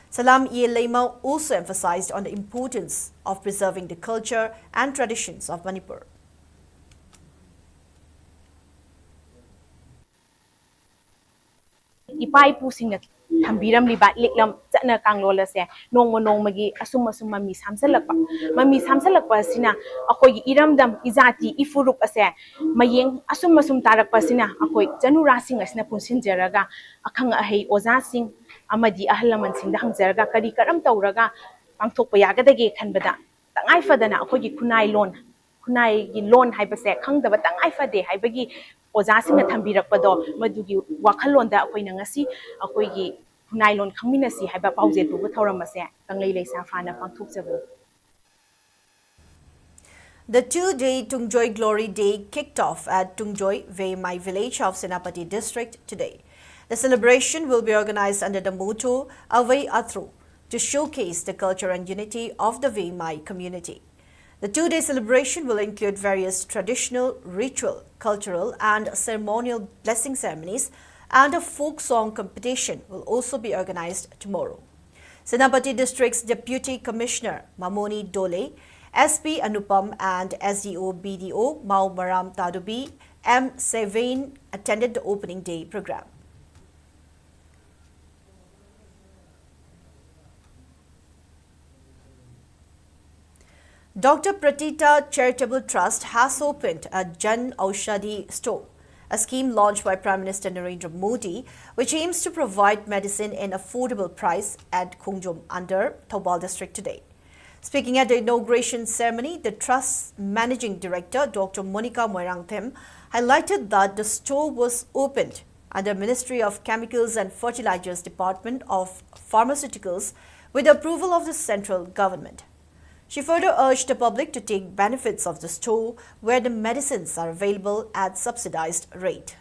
Salam Yeleima also emphasized on the importance of preserving the culture and traditions of Manipur. ꯏꯄꯥ ꯏꯄꯨꯁꯤꯡꯅ ꯊꯝꯕꯤꯔꯝꯂꯤꯕ ꯂꯤꯛꯂꯝ ꯆꯠꯅ ꯀꯥꯡꯂꯣꯟ ꯑꯁꯦ ꯅꯣꯡꯃ ꯅꯣꯡꯃꯒꯤ ꯑꯁꯨꯝ ꯑꯁꯨꯝ ꯃꯃꯤ ꯁꯥꯝꯖꯜꯂꯛꯄ, ꯃꯃꯤ ꯁꯥꯝꯖꯜꯂꯛꯄ ꯑꯁꯤꯅ ꯑꯩꯈꯣꯏꯒꯤ ꯏꯔꯝꯗꯝ, ꯏꯖꯥꯇꯤ, ꯏꯐꯨꯔꯨꯞ ꯑꯁꯦ ꯃꯌꯦꯡ ꯑꯁꯨꯝ ꯑꯁꯨꯝ ꯇꯥꯔꯛꯄ ꯑꯁꯤꯅ ꯑꯩꯈꯣꯏ ꯆꯅꯨꯔꯥꯁꯤꯡ ꯑꯁꯤꯅ ꯄꯨꯟꯁꯤꯟꯖꯔꯒ ꯑꯈꯪ ꯑꯍꯩ ꯑꯣꯖꯥꯁꯤꯡ ꯑꯃꯗꯤ ꯑꯍꯜ ꯂꯃꯟꯁꯤꯡꯗ ꯍꯪꯖꯔꯒ ꯀꯔꯤ ꯀꯔꯝ ꯇꯧꯔꯒ ꯄꯥꯡꯊꯣꯛꯄ ꯌꯥꯒꯗꯒꯦ ꯈꯟꯕꯗ ꯇꯉꯥꯏ ꯐꯗꯅ ꯑꯩꯈꯣꯏꯒꯤ ꯈꯨꯟꯅꯥꯏ ꯂꯣꯟ, ꯈꯨꯟꯅꯥꯏꯒꯤ ꯂꯣꯟ ꯍꯥꯏꯕꯁꯦ ꯈꯪꯗꯕ ꯇꯉꯥꯏ ꯐꯗꯦ ꯍꯥꯏꯕꯒꯤ ꯑꯣꯖꯥꯁꯤꯡꯅ ꯊꯝꯕꯤꯔꯛꯄꯗꯣ, ꯃꯗꯨꯒꯤ ꯋꯥꯈꯜꯂꯣꯟꯗ ꯑꯩꯈꯣꯏꯅ ꯉꯁꯤ ꯑꯩꯈꯣꯏꯒꯤ ꯈꯨꯟꯅꯥꯏ ꯂꯣꯟ ꯈꯪꯃꯤꯟꯅꯁꯤ ꯍꯥꯏꯕ ꯄꯥꯎꯖꯦꯜ ꯄꯨꯕ ꯊꯧꯔꯝ ꯑꯁꯦ ꯀꯪꯂꯩ ꯂꯩꯁꯥ ꯐꯥꯅ ꯄꯥꯡꯊꯣꯛꯆꯕꯅꯤ꯫ The two-day Tungjoy Glory Day kicked off at Tungjoy, Veimai village of Senapati district today. The celebration will be organized under the motto Avai Atru to showcase the culture and unity of the Veimai community. The two-day celebration will include various traditional, ritual, cultural and ceremonial blessing ceremonies, and a folk song competition will also be organized tomorrow. Senapati District's Deputy Commissioner Mamoni Dole, S P Anupam and S D O B D O Mao Maram Tadubi M Sevein attended the opening day program. Doctor Pratita Charitable Trust has opened a Jan Aushadhi store, a scheme launched by Prime Minister Narendra Modi, which aims to provide medicine in affordable price at Khongjom under Thoubal district today. Speaking at the inauguration ceremony, the Trust's Managing Director, Doctor Monica Moirangthem, highlighted that the store was opened under Ministry of Chemicals and Fertilizers Department of Pharmaceuticals with the approval of the central government. She further urged the public to take benefits of the store where the medicines are available at subsidized rate.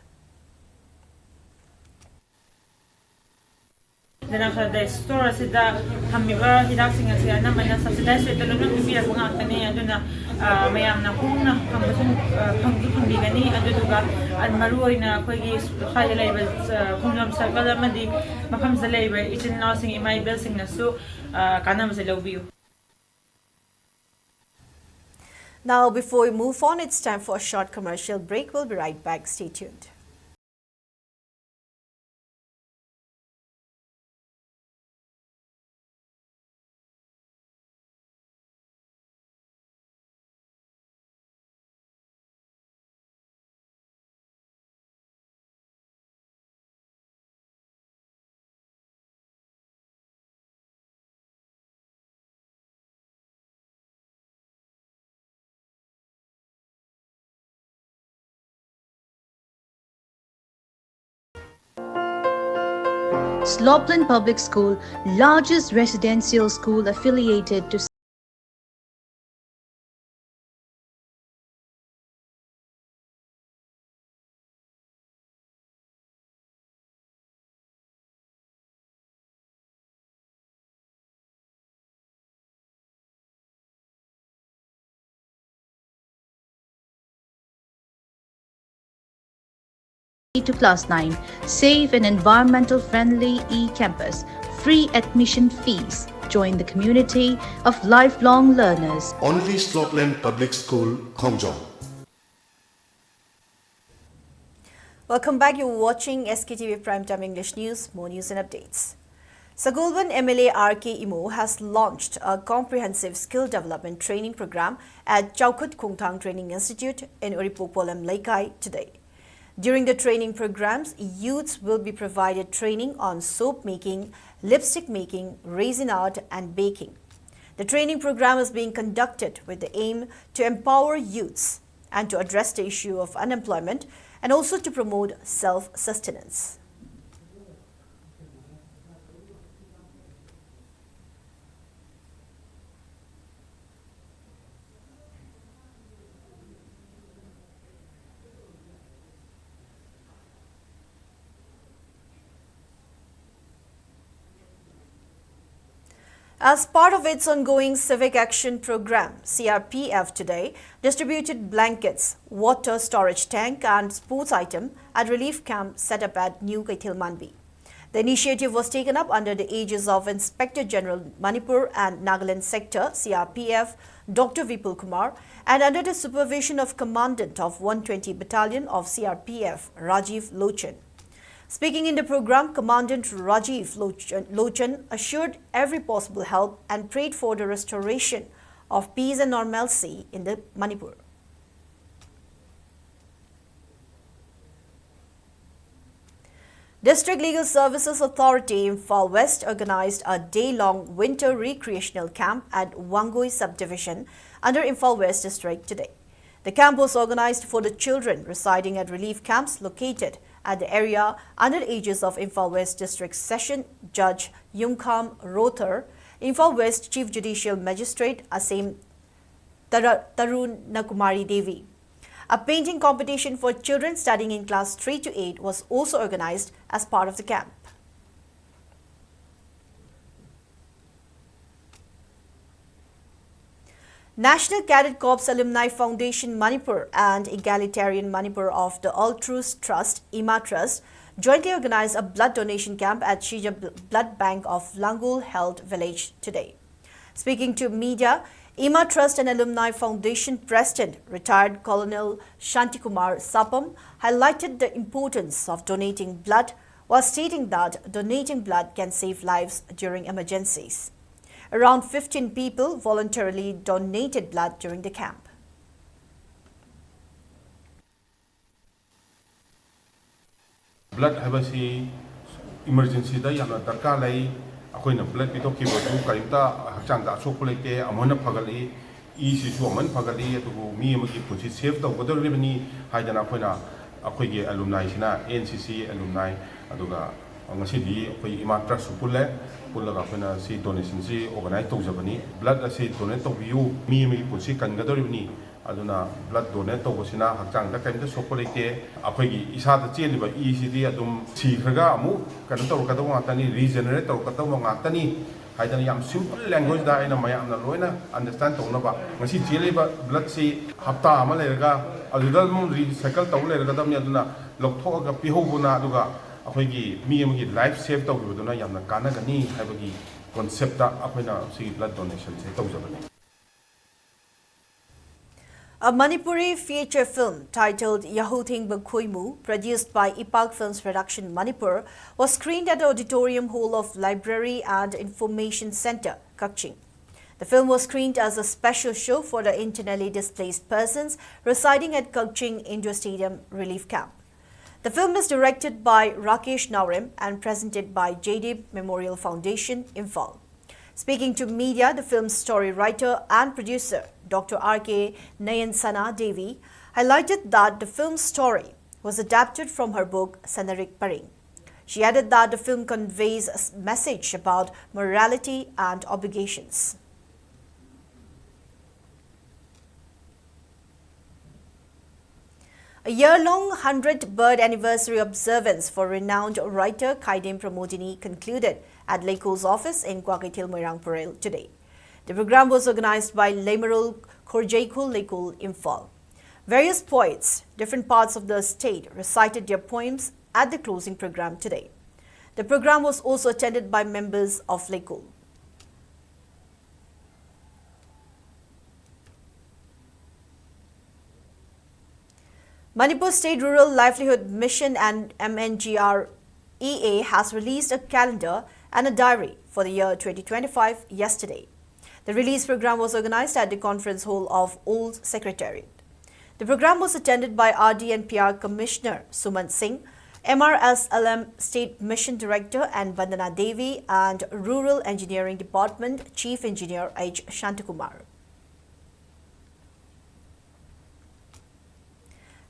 ꯖꯅ ꯁꯗꯦ ꯁ꯭ꯇꯣꯔ ꯑꯁꯤꯗ ꯊꯝꯃꯤꯕ ꯍꯤꯗꯥꯛꯁꯤꯡ ꯑꯁꯤ ꯑꯅꯝꯕꯅ ꯁꯕꯁꯤꯗꯥꯏꯁ ꯔꯦꯠꯇ ꯂꯣꯏꯅ ꯄꯤꯕꯤꯔꯛꯄ ꯉꯥꯛꯇꯅꯤ꯫ ꯑꯗꯨꯅ ꯃꯌꯥꯝꯅ ꯍꯣꯡꯅ ꯐꯪꯕꯁꯨ ꯐꯪꯁꯨ ꯐꯪꯕꯤꯒꯅꯤ꯫ ꯑꯗꯨꯗꯨꯒ ꯃꯔꯨꯑꯣꯏꯅ ꯑꯩꯈꯣꯏꯒꯤ ꯁ꯭ꯋꯥꯏꯗ ꯂꯩꯔꯤꯕ ꯈꯣꯡꯖꯣꯝ ꯁꯔꯀꯜ ꯑꯃꯗꯤ ꯃꯐꯝꯁꯤꯗ ꯂꯩꯔꯤꯕ ꯏꯆꯤꯟ ꯏꯅꯥꯎꯁꯤꯡ, ꯏꯃꯥ ꯏꯕꯦꯜꯁꯤꯡꯅꯁꯨ ꯀꯥꯟꯅꯕꯁꯦ ꯂꯧꯕꯤꯌꯨ꯫ Now, before we move on, it's time for a short commercial break. We'll be right back. Stay tuned. Sloplin Public School, largest residential school affiliated to to class nine. Safe and environmental friendly e-campus. Free admission fees. Join the community of lifelong learners. Only Slottland Public School, Khongjong. Welcome back. You're watching S K T V Primetime English News. More news and updates. Sagolband M L A R K Imo has launched a comprehensive skill development training program at Chaukhut Khongthang Training Institute in Uripok Polem Leikai today. During the training programs, youths will be provided training on soap making, lipstick making, resin art, and baking. The training program is being conducted with the aim to empower youths and to address the issue of unemployment and also to promote self-sustenance. As part of its ongoing Civic Action Program, C R P F today distributed blankets, water storage tank, and sports item at relief camp set up at New Keithelmanbi. The initiative was taken up under the aegis of Inspector General Manipur and Nagaland Sector, C R P F, Doctor Vipul Kumar, and under the supervision of Commandant of one twenty Battalion of C R P F, Rajiv Lochan. Speaking in the program, Commandant Rajiv Lochan, Lochan assured every possible help and prayed for the restoration of peace and normalcy in the Manipur. District Legal Services Authority Imphal West organized a day-long winter recreational camp at Wangoi subdivision under Imphal West district today. The camp was organized for the children residing at relief camps located at the area under the aegis of Imphal West District Session Judge Yumkham Rothar, Imphal West Chief Judicial Magistrate Asem Tara-, Tarun Nakumari Devi. A painting competition for children studying in class three to eight was also organized as part of the camp. National Cadet Corps Alumni Foundation Manipur and Egalitarian Manipur of the Altruist Trust, EMA Trust, jointly organized a blood donation camp at Shija Bl- Blood Bank of Langul Health Village today. Speaking to media, EMA Trust and Alumni Foundation President, retired Colonel Shantikumar Sapam, highlighted the importance of donating blood while stating that donating blood can save lives during emergencies. Around fifteen people voluntarily donated blood during the camp. Blood ꯍꯥꯏꯕꯁꯤ emergencyꯗ ꯌꯥꯝꯅ ꯗꯔꯀꯥꯔ ꯂꯩ꯫ ꯑꯩꯈꯣꯏꯅ blood ꯄꯤꯊꯣꯛꯈꯤꯕꯗꯨ ꯀꯔꯤꯝꯇ ꯍꯛꯆꯥꯡꯗ ꯑꯁꯣꯛꯄ ꯂꯩꯇꯦ, ꯑꯃꯨꯛ ꯍꯟꯅ ꯐꯒꯠꯂꯤ, ꯏꯁꯤꯁꯨ ꯑꯃꯨꯛ ꯍꯟꯅ ꯐꯒꯠꯂꯤ, ꯑꯗꯨꯕꯨ ꯃꯤ ꯑꯃꯒꯤ ꯄꯨꯟꯁꯤ save ꯇꯧꯒꯗꯧꯔꯤꯕꯅꯤ ꯍꯥꯏꯗꯅ ꯑꯩꯈꯣꯏꯅ ꯑꯩꯈꯣꯏꯒꯤ alumniꯁꯤꯅ, NCC alumni, ꯑꯗꯨꯒ ꯉꯁꯤꯗꯤ ꯑꯩꯈꯣꯏ ꯏꯃꯥ trustꯁꯨ ꯄꯨꯜꯂꯦ꯫ ꯄꯨꯜꯂꯒ ꯑꯩꯈꯣꯏꯅ ꯁꯤ donationꯁꯤ organize ꯇꯧꯖꯕꯅꯤ꯫ Blood ꯑꯁꯤ donate ꯇꯧꯕꯤꯌꯨ, ꯃꯤ ꯑꯃꯒꯤ ꯄꯨꯟꯁꯤ ꯀꯟꯒꯗꯧꯔꯤꯕꯅꯤ꯫ ꯑꯗꯨꯅ blood donate ꯇꯧꯕꯁꯤꯅ ꯍꯛꯆꯥꯡꯗ ꯀꯔꯤꯝꯇ ꯁꯣꯛꯄ ꯂꯩꯇꯦ꯫ ꯑꯩꯈꯣꯏꯒꯤ ꯏꯁꯥꯗ ꯆꯦꯜꯂꯤꯕ ꯏꯁꯤꯗꯤ ꯑꯗꯨꯝ ꯁꯤꯈ꯭ꯔꯒ ꯑꯃꯨꯛ ꯀꯩꯅꯣ ꯇꯧꯔꯛꯀꯗꯧꯕ ꯉꯥꯛꯇꯅꯤ, regenerate ꯇꯧꯔꯛꯀꯗꯧꯕ ꯉꯥꯛꯇꯅꯤ ꯍꯥꯏꯗꯅ ꯌꯥꯝ simple languageꯗ ꯑꯩꯅ ꯃꯌꯥꯝꯅ ꯂꯣꯏꯅ understand ꯇꯧꯅꯕ꯫ ꯉꯁꯤ ꯆꯦꯜꯂꯤꯕ bloodꯁꯤ ꯍꯞꯇꯥ ꯑꯃ ꯂꯩꯔꯒ ꯑꯗꯨꯗ ꯑꯗꯨꯝ recycle ꯇꯧ ꯂꯩꯔꯒꯗꯕꯅꯤ꯫ ꯑꯗꯨꯅ ꯂꯧꯊꯣꯛꯑꯒ ꯄꯤꯍꯧꯕꯅ ꯑꯗꯨꯒ ꯑꯩꯈꯣꯏꯒꯤ ꯃꯤ ꯑꯃꯒꯤ life save ꯇꯧꯈꯤꯕꯗꯨꯅ ꯌꯥꯝꯅ ꯀꯥꯟꯅꯒꯅꯤ ꯍꯥꯏꯕꯒꯤ conceptꯇ ꯑꯩꯈꯣꯏꯅ ꯁꯤꯒꯤ blood donationꯁꯦ ꯇꯧꯖꯕꯅꯤ꯫ A Manipuri feature film titled Yahuthengba Khoimu, produced by Ipak Films Production Manipur, was screened at the Auditorium Hall of Library and Information Center, Kakching. The film was screened as a special show for the internally displaced persons residing at Kakching Indoor Stadium Relief Camp. The film is directed by Rakesh Naorem and presented by Jaideep Memorial Foundation, Imphal. Speaking to media, the film's story writer and producer, Doctor R K Nayansana Devi, highlighted that the film's story was adapted from her book Sanarik Paring. She added that the film conveys a s- message about morality and obligations. A year-long hundredth birth anniversary observance for renowned writer Khaidem Pramodini concluded at Leikhol's office in Kwakeithel, Moirang Parel today. The program was organized by Leimarol Khorjeikhul Leikol, Imphal. Various poets, different parts of the state, recited their poems at the closing program today. The program was also attended by members of Leikol. Manipur State Rural Livelihood Mission and M N G R E A has released a calendar and a diary for the year twenty twenty-five yesterday. The release program was organized at the conference hall of Old Secretariat. The program was attended by R D and P R Commissioner Suman Singh, M R S L M State Mission Director and Vandana Devi, and Rural Engineering Department Chief Engineer H Shantakumar.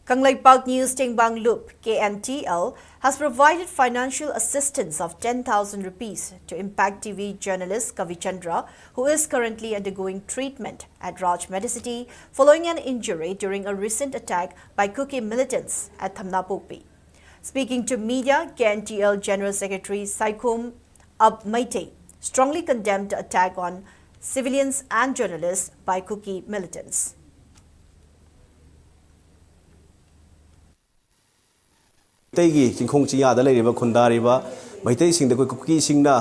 Kangleipak News Tengbangluk, K N T L, has provided financial assistance of ten thousand rupees to Impact T V journalist Kavi Chandra, who is currently undergoing treatment at Raj Medicity following an injury during a recent attack by Kuki militants at Thamnapokpi. Speaking to media, K N T L General Secretary Saikhom Ab Meitei strongly condemned the attack on civilians and journalists by Kuki militants. ꯃꯩꯇꯩꯒꯤ ꯆꯤꯡꯈꯣꯡ ꯆꯤꯌꯥꯗ ꯂꯩꯔꯤꯕ ꯈꯨꯟꯗꯥꯔꯤꯕ ꯃꯩꯇꯩꯁꯤꯡꯗ ꯑꯩꯈꯣꯏ ꯀꯨꯀꯤꯁꯤꯡꯅ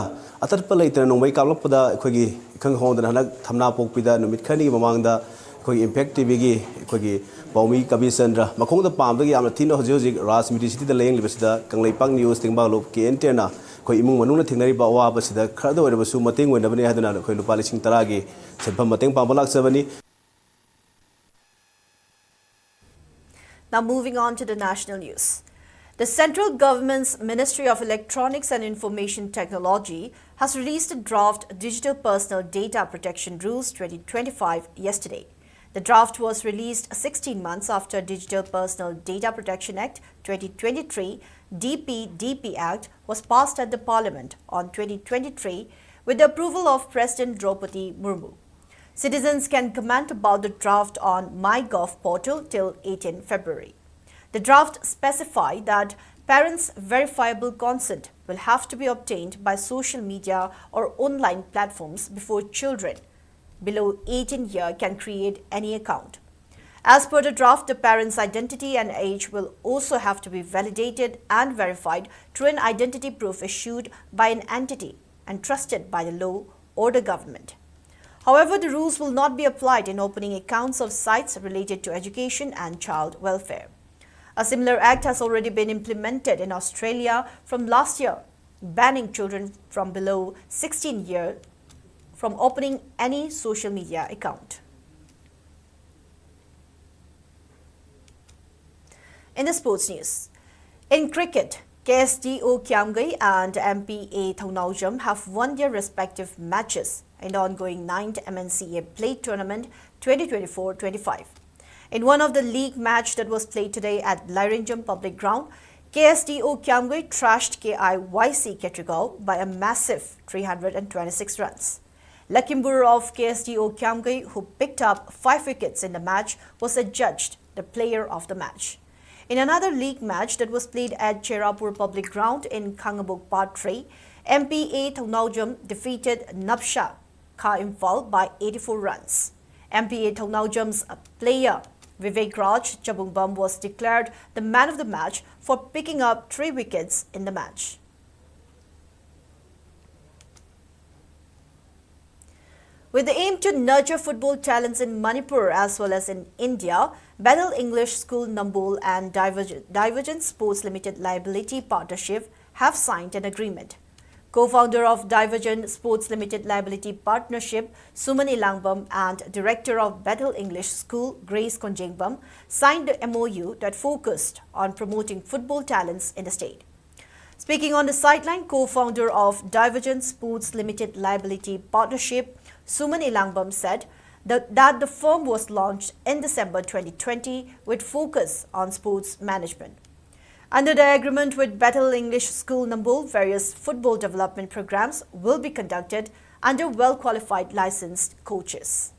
ꯑꯇꯠꯄ ꯂꯩꯇꯅ ꯅꯣꯡꯃꯩ ꯀꯥꯞꯂꯛꯄꯗ ꯑꯩꯈꯣꯏꯒꯤ ꯏꯈꯪ ꯍꯧꯍꯧꯗꯅ ꯍꯟꯗꯛ ꯊꯝꯅꯥꯄꯣꯛꯄꯤꯗ ꯅꯨꯃꯤꯠ ꯈꯔꯅꯤꯒꯤ ꯃꯃꯥꯡꯗ ꯑꯩꯈꯣꯏꯒꯤ ꯏꯝꯄꯦꯛ ꯇꯤꯚꯤꯒꯤ ꯑꯩꯈꯣꯏꯒꯤ ꯄꯥꯎꯃꯤ ꯀꯕꯤꯆꯟꯗ꯭ꯔ ꯃꯈꯣꯡꯗ ꯄꯥꯝꯕꯗꯒꯤ ꯌꯥꯝꯅ ꯊꯤꯅ ꯍꯧꯖꯤꯛ ꯍꯧꯖꯤꯛ ꯔꯥꯖ ꯃꯦꯗꯤꯁꯤꯇꯤꯗ ꯂꯥꯌꯦꯡꯂꯤꯕꯁꯤꯗ ꯀꯪꯂꯩꯄꯥꯛ ꯅ꯭ꯌꯨꯁ ꯇꯦꯡꯕꯥꯡꯂꯨꯞ ꯀꯦ ꯑꯦꯟ ꯇꯤ ꯑꯦꯜꯅ ꯑꯩꯈꯣꯏ ꯏꯃꯨꯡ ꯃꯅꯨꯡꯅ ꯊꯦꯡꯅꯔꯤꯕ ꯑꯋꯥꯕꯁꯤꯗ ꯈꯔꯗ ꯑꯣꯏꯔꯕꯁꯨ ꯃꯇꯦꯡ ꯑꯣꯏꯅꯕꯅꯤ ꯍꯥꯏꯗꯨꯅ ꯑꯩꯈꯣꯏ ꯂꯨꯄꯥ ꯂꯤꯁꯤꯡ ꯇꯔꯥꯒꯤ ꯁꯦꯟꯐꯝ ꯃꯇꯦꯡ ꯄꯥꯡꯕ ꯂꯥꯛꯆꯕꯅꯤ꯫ Now moving on to the national news. The central government's Ministry of Electronics and Information Technology has released a draft Digital Personal Data Protection Rules twenty twenty-five yesterday. The draft was released sixteen months after Digital Personal Data Protection Act twenty twenty-three, D P D P Act, was passed at the Parliament on twenty twenty-three with the approval of President Draupadi Murmu. Citizens can comment about the draft on MyGov portal till eighteen February. The draft specified that parents' verifiable consent will have to be obtained by social media or online platforms before children below eighteen year can create any account. As per the draft, the parent's identity and age will also have to be validated and verified through an identity proof issued by an entity entrusted by the law or the government. However, the rules will not be applied in opening accounts of sites related to education and child welfare. A similar act has already been implemented in Australia from last year, banning children from below sixteen years from opening any social media account. In the sports news, in cricket, K S D O Kiamgay and M P A Thongnaojam have won their respective matches in the ongoing ninth M N C A Plate Tournament twenty twenty-four twenty-five. In one of the league match that was played today at Lairenjam Public Ground, K S D O Kiamgay thrashed K I Y C Ketrigao by a massive three hundred twenty-six runs. Lakimbur of K S D O Kiamgay, who picked up five wickets in the match, was adjudged the player of the match. In another league match that was played at Cherapur Public Ground in Khangabok Part three, M P A Thongnaojam defeated Napsha Kha Imphal by eighty-four runs. M P A Thongnaojam's player Vivek Raj Chabungbam was declared the man of the match for picking up three wickets in the match. With the aim to nurture football talents in Manipur as well as in India, Bethel English School Nambol and Divergent, Divergent Sports Limited Liability Partnership have signed an agreement. Co-founder of Divergent Sports Limited Liability Partnership, Suman Ilangbam, and director of Bethel English School, Grace Konjengbam, signed the M O U that focused on promoting football talents in the state. Speaking on the sideline, co-founder of Divergent Sports Limited Liability Partnership, Suman Ilangbam, said that, that the firm was launched in December twenty twenty with focus on sports management. Under the agreement with Bethel English School Nambol, various football development programs will be conducted under well-qualified licensed coaches.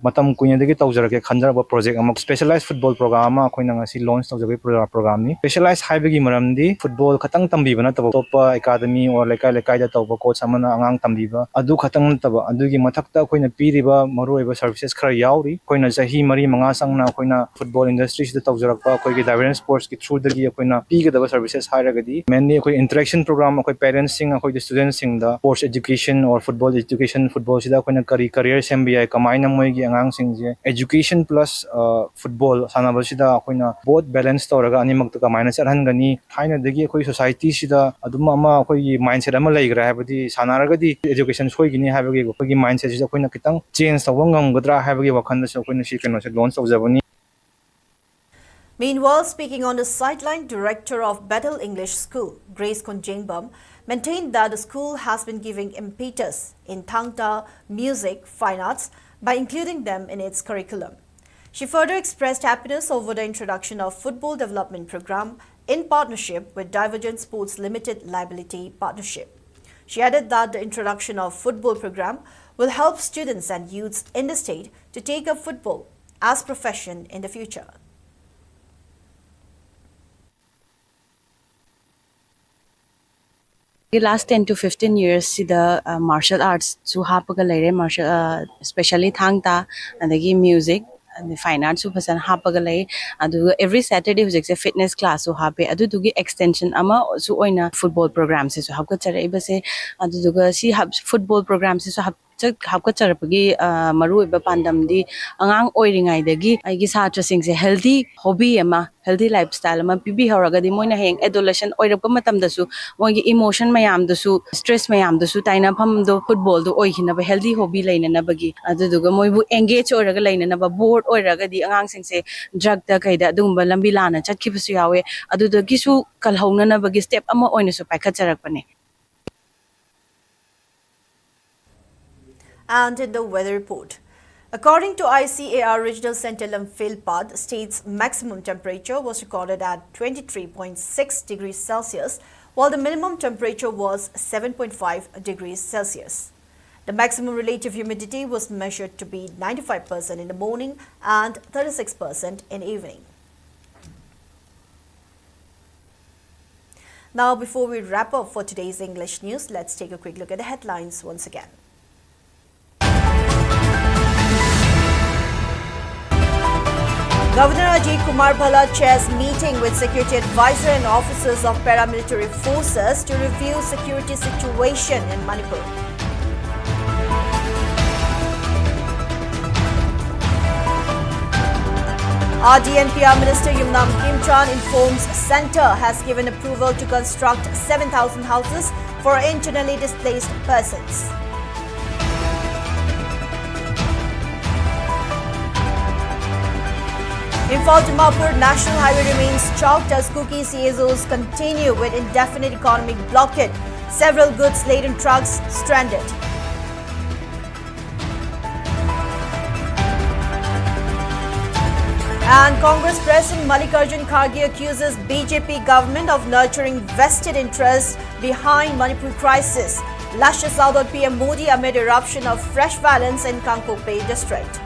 ꯃꯇꯝ ꯀꯨꯏꯅꯗꯒꯤ ꯇꯧꯖꯔꯛꯀꯦ ꯈꯟꯖꯔꯛꯄ project ꯑꯃ, specialized football program ꯑꯃ ꯑꯩꯈꯣꯏꯅ ꯉꯁꯤ launch ꯇꯧꯖꯕꯒꯤ ꯄ꯭ꯔꯣ-, programꯅꯤ꯫ Specialize ꯍꯥꯏꯕꯒꯤ ꯃꯔꯝꯗꯤ football ꯈꯛꯇꯪ ꯇꯝꯕꯤꯕ ꯅꯠꯇꯕ, ꯑꯇꯣꯞꯄ academy or ꯂꯩꯀꯥꯏ ꯂꯩꯀꯥꯏꯗ ꯇꯧꯕ coach ꯑꯃꯅ ꯑꯉꯥꯡ ꯇꯝꯕꯤꯕ ꯑꯗꯨ ꯈꯛꯇꯪ ꯅꯠꯇꯕ, ꯑꯗꯨꯒꯤ ꯃꯊꯛꯇ ꯑꯩꯈꯣꯏꯅ ꯄꯤꯔꯤꯕ ꯃꯔꯨꯑꯣꯏꯕ services ꯈꯔ ꯌꯥꯎꯔꯤ꯫ ꯑꯩꯈꯣꯏꯅ ꯆꯍꯤ ꯃꯔꯤ ꯃꯉꯥ ꯆꯪꯅ ꯑꯩꯈꯣꯏꯅ football industryꯁꯤꯗ ꯇꯧꯖꯔꯛꯄ ꯑꯩꯈꯣꯏꯒꯤ divergent sportsꯀꯤ throughꯗꯒꯤ ꯑꯩꯈꯣꯏꯅ ꯄꯤꯒꯗꯕ services ꯍꯥꯏꯔꯒꯗꯤ, mainly ꯑꯩꯈꯣꯏ interaction program, ꯑꯩꯈꯣꯏ parentsꯁꯤꯡ, ꯑꯩꯈꯣꯏꯒꯤ studentꯁꯤꯡꯗ sports education or football education, footballꯁꯤꯗ ꯑꯩꯈꯣꯏꯅ ꯀꯔꯤ career ꯁꯦꯝꯕ ꯌꯥꯏ, ꯀꯃꯥꯏꯅ ꯃꯣꯏꯒꯤ ꯑꯉꯥꯡꯁꯤꯡꯁꯦ education plus, ꯑ, football ꯁꯥꯟꯅꯕꯁꯤꯗ ꯑꯩꯈꯣꯏꯅ both balance ꯇꯧꯔꯒ ꯑꯅꯤꯃꯛꯇ ꯀꯃꯥꯏꯅ ꯆꯠꯍꯟꯒꯅꯤ꯫ ꯊꯥꯏꯅꯗꯒꯤ ꯑꯩꯈꯣꯏ societyꯁꯤꯗ ꯑꯗꯨꯝ ꯑꯃ ꯑꯩꯈꯣꯏꯒꯤ mindset ꯑꯃ ꯂꯩꯈ꯭ꯔꯦ, ꯍꯥꯏꯕꯗꯤ ꯁꯥꯟꯅꯔꯒꯗꯤ education ꯁꯣꯏꯒꯅꯤ ꯍꯥꯏꯕꯒꯤ ꯑꯩꯈꯣꯏꯒꯤ mindsetꯁꯤꯗ ꯑꯩꯈꯣꯏꯅ ꯈꯤꯇꯪ change ꯇꯧꯕ ꯉꯝꯒꯗ꯭ꯔꯥ ꯍꯥꯏꯕꯒꯤ ꯋꯥꯈꯜꯗꯁꯨ ꯑꯩꯈꯣꯏꯅ ꯁꯤ ꯀꯩꯅꯣꯁꯦ launch ꯇꯧꯖꯕꯅꯤ꯫ Meanwhile, speaking on the sideline, director of Bethel English School, Grace Khonjengbam, maintained that the school has been giving impetus in Thangta music, fine arts, by including them in its curriculum. She further expressed happiness over the introduction of Football Development Program in partnership with Divergent Sports Limited Liability Partnership. She added that the introduction of football program will help students and youths in the state to take up football as profession in the future. Last ten to fifteen years ꯁꯤꯗ, ꯑ, martial artsꯁꯨ ꯍꯥꯞꯄꯒ ꯂꯩꯔꯦ, martial, ꯑ, especially ꯊꯥꯡ ꯇꯥ, ꯑꯗꯒꯤ music, ꯑꯗꯩ fine artsꯁꯨ ꯐꯖꯅ ꯍꯥꯞꯄꯒ ꯂꯩ꯫ ꯑꯗꯨꯒ every Saturday ꯍꯧꯖꯤꯛꯁꯦ fitness classꯁꯨ ꯍꯥꯞꯄꯦ꯫ ꯑꯗꯨꯗꯨꯒꯤ extension ꯑꯃꯁꯨ ꯑꯣꯏꯅ football programꯁꯤꯁꯨ ꯍꯥꯞꯀꯠꯆꯔꯛꯏꯕꯁꯦ꯫ ꯑꯗꯨꯗꯨꯒ ꯁꯤ ꯍꯥꯞ-, football programꯁꯤꯁꯨ ꯍꯥꯞ-, ꯆꯠ-, ꯍꯥꯞꯀꯠꯆꯔꯛꯄꯒꯤ, ꯑ, ꯃꯔꯨꯑꯣꯏꯕ ꯄꯥꯟꯗꯝꯗꯤ ꯑꯉꯥꯡ ꯑꯣꯏꯔꯤꯉꯩꯗꯒꯤ ꯑꯩꯒꯤ ꯁꯥꯇ꯭ꯔꯁꯤꯡꯁꯦ healthy hobby ꯑꯃ, healthy lifestyle ꯑꯃ ꯄꯤꯕꯤꯍꯧꯔꯒꯗꯤ ꯃꯣꯏꯅ ꯍꯌꯦꯡ adolescent ꯑꯣꯏꯔꯛꯄ ꯃꯇꯝꯗꯁꯨ ꯃꯣꯏꯒꯤ emotion ꯃꯌꯥꯝꯗꯨꯁꯨ, stress ꯃꯌꯥꯝꯗꯨꯁꯨ ꯇꯥꯏꯅꯐꯝꯗꯣ footballꯗꯣ ꯑꯣꯏꯈꯤꯅꯕ, healthy hobby ꯂꯩꯅꯅꯕꯒꯤ, ꯑꯗꯨꯗꯨꯒ ꯃꯣꯏꯕꯨ engage ꯑꯣꯏꯔꯒ ꯂꯩꯅꯅꯕ, bored ꯑꯣꯏꯔꯒꯗꯤ ꯑꯉꯥꯡꯁꯤꯡꯁꯦ drugꯇ ꯀꯩꯗ ꯑꯗꯨꯒꯨꯝꯕ ꯂꯝꯕꯤ ꯂꯥꯟꯅ ꯆꯠꯈꯤꯕꯁꯨ ꯌꯥꯎꯋꯦ, ꯑꯗꯨꯗꯒꯤꯁꯨ ꯀꯜꯍꯧꯅꯅꯕꯒꯤ step ꯑꯃ ꯑꯣꯏꯅꯁꯨ ꯄꯥꯏꯈꯠꯆꯔꯛꯄꯅꯦ꯫ And in the weather report, according to I C A R Regional Center Lamphel Pad, state's maximum temperature was recorded at twenty-three point six degrees Celsius, while the minimum temperature was seven point five degrees Celsius. The maximum relative humidity was measured to be ninety-five percent in the morning and thirty-six percent in the evening. Now, before we wrap up for today's English news, let's take a quick look at the headlines once again. Governor Ajay Kumar Bhalla chairs meeting with security advisor and officers of paramilitary forces to review security situation in Manipur. R D and P R Minister Yumnam Khemchand informs centre has given approval to construct seven thousand houses for internally displaced persons. Imphal Dimapur National Highway remains choked as Kuki C S Os continue with indefinite economic blockade. Several goods laden trucks stranded. And Congress President Mallikarjun Kharge accuses B J P government of nurturing vested interests behind Manipur crisis. Lashes out on P M Modi amid eruption of fresh violence in Kangpokpi district.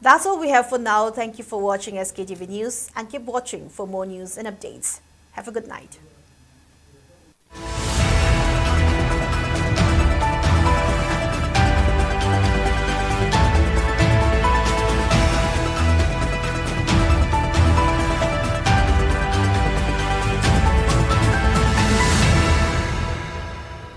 That's all we have for now. Thank you for watching S K T V News and keep watching for more news and updates. Have a good night.